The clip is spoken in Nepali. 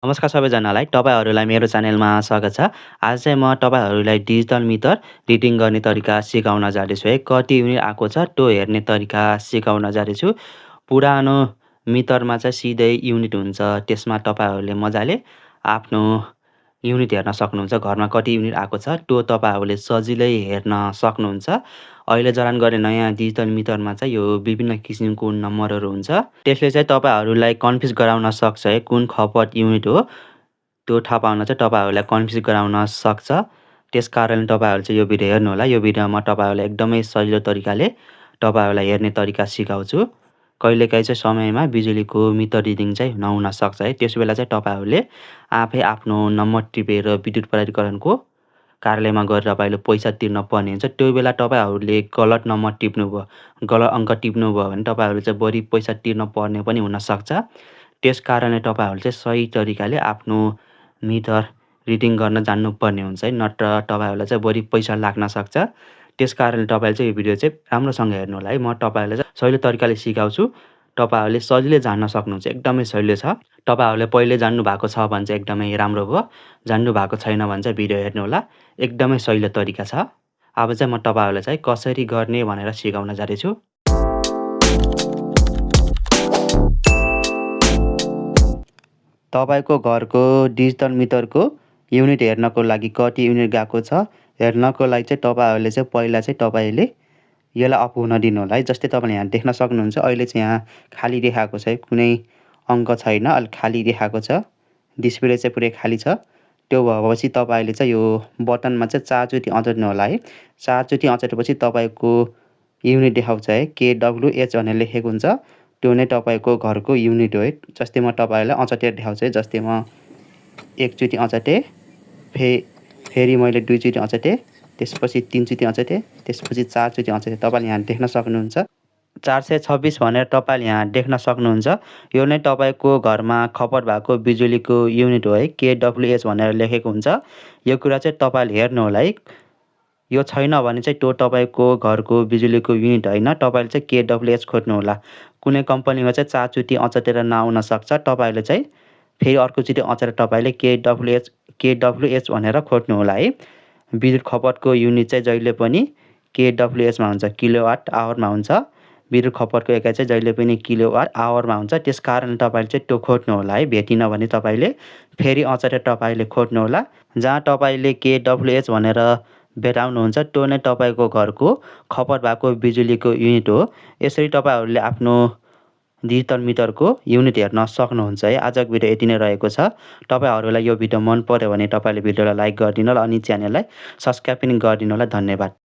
नमस्कार सबैजनालाई, तपाईँहरूलाई मेरो च्यानलमा स्वागत छ। आज चाहिँ म तपाईँहरूलाई डिजिटल मिटर रिडिङ गर्ने तरिका सिकाउन जाँदैछु है। कति युनिट आएको छ त्यो हेर्ने तरिका सिकाउन जाँदैछु। पुरानो मिटरमा चाहिँ सिधै युनिट हुन्छ, त्यसमा तपाईँहरूले मजाले आफ्नो युनिट हेर्न सक्नुहुन्छ। घरमा कति युनिट आएको छ त्यो तपाईँहरूले सजिलै हेर्न सक्नुहुन्छ। अहिले जडान गर्ने नयाँ डिजिटल मिटरमा चाहिँ यो विभिन्न किसिमको नम्बरहरू हुन्छ। त्यसले चाहिँ तपाईँहरूलाई कन्फ्युज गराउन सक्छ है, कुन खपत युनिट हो त्यो थाहा पाउन चाहिँ तपाईँहरूलाई कन्फ्युज गराउन सक्छ। त्यसकारण तपाईँहरू चाहिँ यो भिडियो हेर्नुहोला। यो भिडियोमा तपाईँहरूलाई एकदमै सजिलो तरिकाले तपाईँहरूलाई हेर्ने तरिका सिकाउँछु। कहिलेकाहीँ चाहिँ समयमा बिजुलीको मिटर रिडिङ चाहिँ नहुन सक्छ है। त्यसबेला चाहिँ तपाईँहरूले आफै आफ्नो नम्बर टिपेर विद्युत प्राधिकरणको कार्यालयमा गएर तपाईँले पैसा तिर्न पर्ने हुन्छ। त्यो बेला तपाईँहरूले गलत नम्बर टिप्नुभयो, गलत अङ्क टिप्नुभयो भने तपाईँहरूले चाहिँ बढी पैसा तिर्न पर्ने पनि हुनसक्छ। त्यस कारणले तपाईँहरूले चाहिँ सही तरिकाले आफ्नो मिटर रिडिङ गर्न जान्नुपर्ने हुन्छ है, नत्र तपाईँहरूलाई चाहिँ बढी पैसा लाग्न सक्छ। त्यस कारणले तपाईँले चाहिँ यो भिडियो चाहिँ राम्रोसँग हेर्नु होला है। म तपाईँहरूलाई चाहिँ सजिलो तरिकाले सिकाउँछु। तपाईँहरूले सजिलै जान्न सक्नुहुन्छ, एकदमै सजिलो छ। तपाईँहरूले पहिले जान्नुभएको छ भने चाहिँ एकदमै राम्रो भयो। जान्नुभएको छैन भने चाहिँ भिडियो हेर्नुहोला, एकदमै सजिलो तरिका छ। अब चाहिँ म तपाईँहरूलाई चाहिँ कसरी गर्ने भनेर सिकाउन जाँदैछु। तपाईँको घरको डिजिटल मिटरको युनिट हेर्नको लागि कति युनिट गएको छ हेर्नको लागि चाहिँ तपाईँहरूले चाहिँ पहिला चाहिँ तपाईँले यसलाई अफ हुन दिनु होला है। जस्तै तपाईँले यहाँ देख्न सक्नुहुन्छ, अहिले चाहिँ यहाँ खाली देखाएको छ है, कुनै अङ्क छैन, अलि खाली देखाएको छ। डिस्प्ले चाहिँ पुरै खाली छ। त्यो भएपछि तपाईँले चाहिँ यो बटनमा चाहिँ 4 चोटि अँचाउनु होला है। 4 चोटि अँचाएपछि तपाईँको युनिट देखाउँछ है, KWH भनेर लेखेको हुन्छ। त्यो नै तपाईँको घरको युनिट हो है। जस्तै म तपाईँहरूलाई अँचाटेर देखाउँछु है। जस्तै म 1 चोटि अँचाटेँ, फेरि मैले 2 चोटि अँचाटेँ, त्यसपछि 3 चोटि अँचाटेँ, त्यसपछि 4 चोटि अँचाटेँ। तपाईँले यहाँ देख्न सक्नुहुन्छ 426 भनेर तपाईँले यहाँ देख्न सक्नुहुन्छ। यो नै तपाईँको घरमा खपत भएको बिजुलीको युनिट हो है, KWH भनेर लेखेको हुन्छ। यो कुरा चाहिँ तपाईँले हेर्नु होला है। यो छैन भने चाहिँ त्यो तपाईँको घरको बिजुलीको युनिट होइन, तपाईँले चाहिँ KWH खोज्नु होला। कुनै कम्पनीमा चाहिँ 4 चोटि अँचाटेर नआउन सक्छ। तपाईँले चाहिँ फेरि अर्कोचोटि अँचाएर तपाईँले KWH भनेर खोज्नु होला है। विद्युत खपतको युनिट चाहिँ जहिले पनि KWH मा हुन्छ, किलोवाट आवरमा हुन्छ। विद्युत खपतको एकाइ चाहिँ जहिले पनि किलोवाट आवरमा हुन्छ। त्यस कारण तपाईँले चाहिँ त्यो खोज्नु होला है। भेटिन भने तपाईँले फेरि अँचाएर तपाईँले खोज्नु होला। जहाँ तपाईँले KWH भनेर भेटाउनुहुन्छ त्यो नै तपाईँको घरको खपत भएको बिजुलीको युनिट हो। यसरी तपाईँहरूले आफ्नो डिजिटल मिटरको युनिट हेर्न सक्नुहुन्छ है। आजको भिडियो यति नै रहेको छ। तपाईँहरूलाई यो भिडियो मन पर्यो भने तपाईँले भिडियोलाई लाइक गरिदिनु होला अनि च्यानललाई सब्स्क्राइब पनि गरिदिनु होला। धन्यवाद।